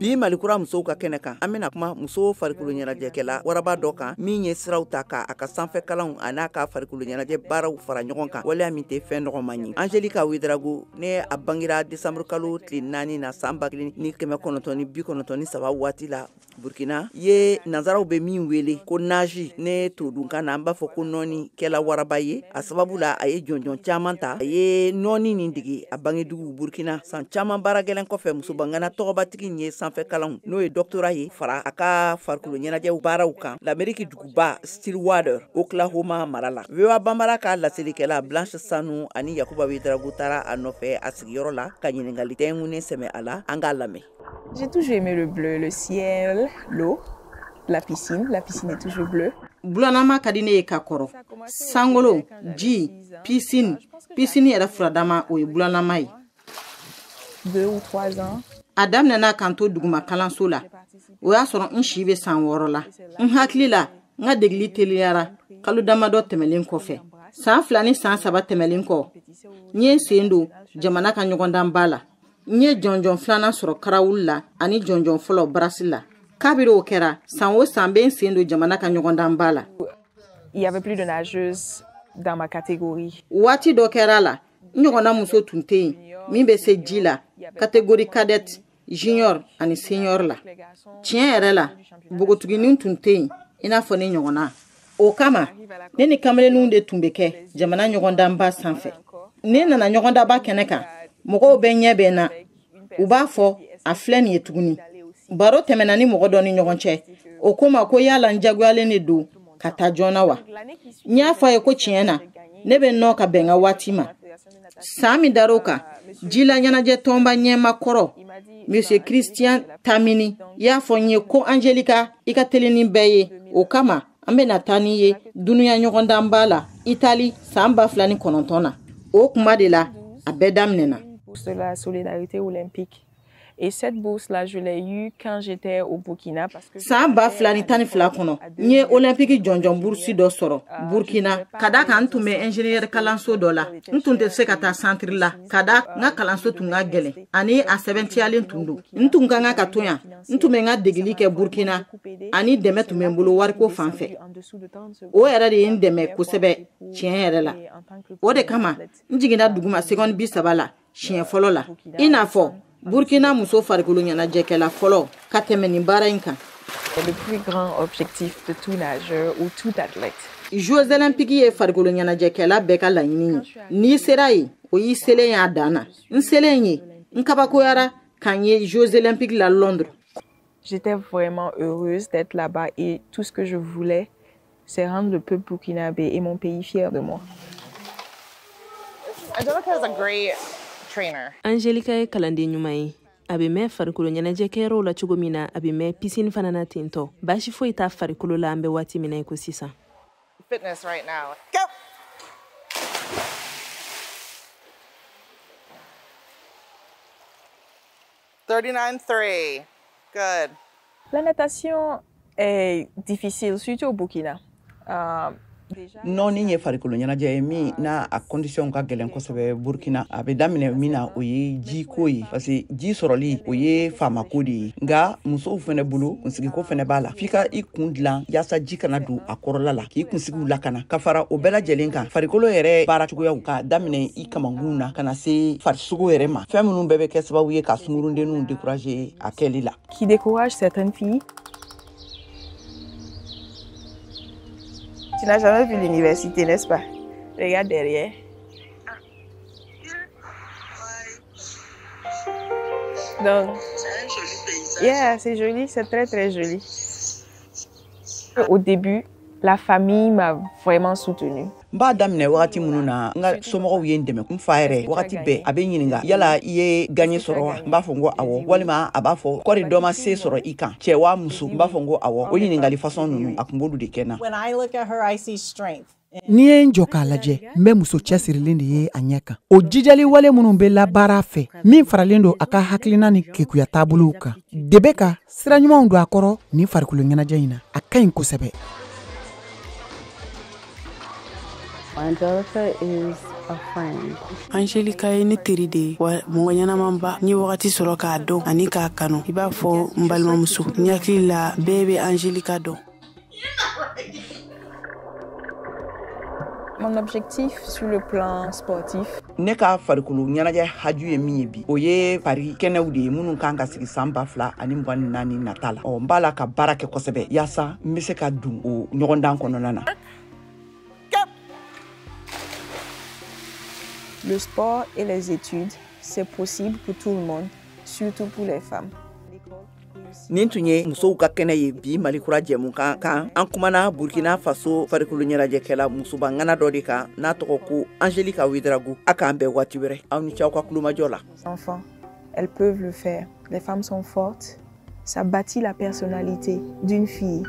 Bi Malikura musow ka kɛnɛ kan, an bɛna kuma muso farikolo ɲɛnajɛkɛla waraba dɔ kan min ye siraw ta k'a ka sanfɛ kalanw a n'a ka farikolo ɲɛnajɛ baaraw fara ɲɔgɔn kan, waleya min tɛ fɛn nɔgɔman ye. Angélique Ouedraogo ne a bangira décembre kalo tile 4 na san 1993 waati la Burkina ye nansaraw bɛ min wele ko nage, ne todunkan na an b'a fɔ ko nɔɔni kɛla waraba ye. A sababu la a ye jɔnjɔn caman ta, a ye nɔɔni nin dege a bangedugu Burkina. San caman baara gɛlɛn kɔfɛ, musobangana tɔgɔbatigi in ye sanfɛ kalanw n'o ye doctorat ye fara a ka farikolo ɲɛnajɛw baaraw kan Lamerique duguba Stillwater, Oklahoma mara la. VOA Banbara ka laselikɛla Blanche Sanu ani Yakuba Ouedraogo taara a nɔfɛ a sigiyɔrɔ la ka ɲininkali tɛnkunnen sɛmɛ a la, an k'a lamɛn. J'ai toujours aimé le bleu, le ciel, l'eau, la piscine. La piscine est toujours bleue. Bulanama ka di ne ye ka kɔrɔ. Sankolo, ji, piscine, piscine yɛrɛ furadama o ye bulanama ye. 2 ou 3 ans. A daminɛna k'an to duguma kalanso la. O y'a sɔrɔ n si bɛ san 6 la. N hakili la, n ka degeli teliyara kalo damadɔ tɛmɛlen kɔfɛ. San 2 ni san 3 tɛmɛlen kɔ, n ye n sen don jamana ka ɲɔgɔndanba la. N ye jɔnjɔn filanan sɔrɔ karawuli la ani jɔnjɔn fɔlɔ barasi la. Kabiri o kɛra, san o san bɛ n sen don jamana ka ɲɔgɔndanba la. Il y avait plus de nageuses dans ma catégorie. Waati dɔ kɛra la, n ɲɔgɔnna muso tun tɛ yen min bɛ se ji la, catégorie cadette, junior ani senior la. Tiɲɛ yɛrɛ la, npogotiginin tun tɛ yen i n'a fɔ ne ɲɔgɔnna. O kama, ne ni kamalenninw de tun bɛ kɛ jamana ɲɔgɔndanba sanfɛ. Ne nana ɲɔgɔndanba kɛnɛ kan, mɔgɔw bɛ ɲɛ bɛ n na. U b'a fɔ a filɛ nin ye tuguni. Baro tɛmɛna ni mɔgɔ dɔ ni ɲɔgɔn cɛ. O ko ma ko yala n jagoyalen de don ka taa joona wa? N y'a fɔ a ye ko tiɲɛ na, ne bɛ nɔ ka bɛn n ka waati ma. San min dar'o kan, jila ɲɛnajɛ tɔnba ɲɛma kɔrɔ, Monsieur Christian Tamini y'a fɔ n ye ko Angélique, i ka teli ni bɛɛ ye. O kama, an bɛna taa n'i ye dunuya ɲɔgɔndanba la Itali san 2009 na. O kuma de la, a bɛɛ daminɛna. De la solidarité olympique. Et cette bourse-là, je l'ai eue quand j'étais au Burkina. San 2012 kɔnɔ, n ye olympique jɔnjɔn bourse dɔ sɔrɔ Burkina. Ka da kan n tun bɛ ingénieur kalanso dɔ la. N tun tɛ se ka taa centre la. Ka da n ka kalanso tun ka gɛlɛn ani a sɛbɛntiyalen tun don. N tun ka kan ka to yan. N tun bɛ n ka degeli kɛ Burkina ani dɛmɛ tun bɛ n bolo wariko fan fɛ. O yɛrɛ de ye n dɛmɛ kosɛbɛ tiɲɛ yɛrɛ la. O de kama, n jiginna duguma seconde 30 la siɲɛ fɔlɔ la. I n'a fɔ Burkina muso farikolo ɲɛnajɛkɛla fɔlɔ ka tɛmɛ nin baara in kan. Le plus grand objectif de tout nageur ou tout athlète. Jeux olympiques ye farikolo ɲɛnajɛkɛla bɛɛ ka laɲini ye. N'i sera yen, o y'i selen y'a dan na. N selen yen, n kabakoyara k'an ye Jeux olympiques la Londres. J'étais vraiment heureuse d'être là-bas et tout ce que je voulais, c'est rendre le peuple burkinabé et mon pays fier de moi. Angelica is a great trainer. Angelica ye kalanden ɲuman ye. A bɛ mɛn farikolo ɲɛnajɛkɛyɔrɔw la cogo min na, a bɛ mɛn piscine fana na ten tɔ. Baasi foyi t'a farikolo la an bɛ waati min na i ko sisan. Fitness right now. Go! 39.3. Good. La natation est difficile, surtout au Burkina. Nɔɔni ye farikolo ɲɛnajɛ ye min n'a a condition ka gɛlɛn kosɛbɛ Burkina. A bɛ daminɛ min na, o ye jiko ye, parce que ji sɔrɔli o ye faamako de ye. Nka musow fɛnɛ bolo, kunsigiko fɛnɛ b'a la. F'i ka i kun dilan yaasa ji kana don a kɔrɔla la, k'i kunsigiw lakana. Ka fara o bɛɛ lajɛlen kan, farikolo yɛrɛ baara cogoyaw ka daminɛ i kamankun na ka na se farisogo yɛrɛ ma, fɛn minnu bɛɛ bɛ kɛ sababu ye ka sunkurundenninw décourager a kɛli la. Qui décourage certaines filles. Tu n'as jamais vu l'université, n'est-ce pas? Regarde derrière. Donc, c'est un joli paysage. Yeah, c'est joli, c'est très très joli. Au début, la famille m'a vraiment soutenue. N b'a daminɛ wagati minnu na, n ka somɔgɔw ye n dɛmɛ. N fa yɛrɛ wagati bɛɛ a bɛ ɲininka, yala i ye gaɲɛ sɔrɔ wa? N b'a fɔ n ko awɔ. Walima a b'a fɔ kɔri dɔ ma se sɔrɔ i kan, cɛ wa muso? N b'a fɔ n ko awɔ. O ɲininkali fasɔn ninnu, a kun b'olu de kɛ n na. N'i ye n jɔ k'a lajɛ, n bɛ muso cɛsirilen de ye a ɲɛ kan. O jijali wale minnu bɛ labaara fɛ, min faralen don a ka hakilina ni kekuya taabolow kan, de bɛ ka sira ɲumanw don a kɔrɔ nin farikolo ɲɛnajɛ in na. A ka ɲi kosɛbɛ. Angelica is a friend. Angelica ye ne teri de ye, wa mɔgɔ ɲɛnamanba. N ye wagati sɔrɔ k'a dɔn ani k'a kanu i b'a fɔ n balimamuso. N hakili la bɛɛ bɛ Angelica dɔn. Mon objectif sur le plan sportif. Ne ka farikolo ɲɛnajɛ haju ye min ye bi, o ye pari kɛnɛw de ye minnu kan ka sigi san 2024 nata la. Ɔ n b'a la ka baara kɛ kosɛbɛ yaasa n bɛ se ka don o ɲɔgɔndan kɔnɔna na. Le sport et les études, c'est possible pour tout le monde, surtout pour les femmes. Nin tun ye musow ka kɛnɛ ye bi Malikura jɛmukan kan. An kumana Burkina Faso farikolo ɲɛnajɛkɛla musobangana dɔ de kan n'a tɔgɔ ko Angelica Ouedraogo. A k'an bɛn waati wɛrɛ. Aw ni ce aw ka kulomajɔ la. Enfants, elles peuvent le faire. Les femmes sont fortes. Ça bâtit la personnalité d'une fille.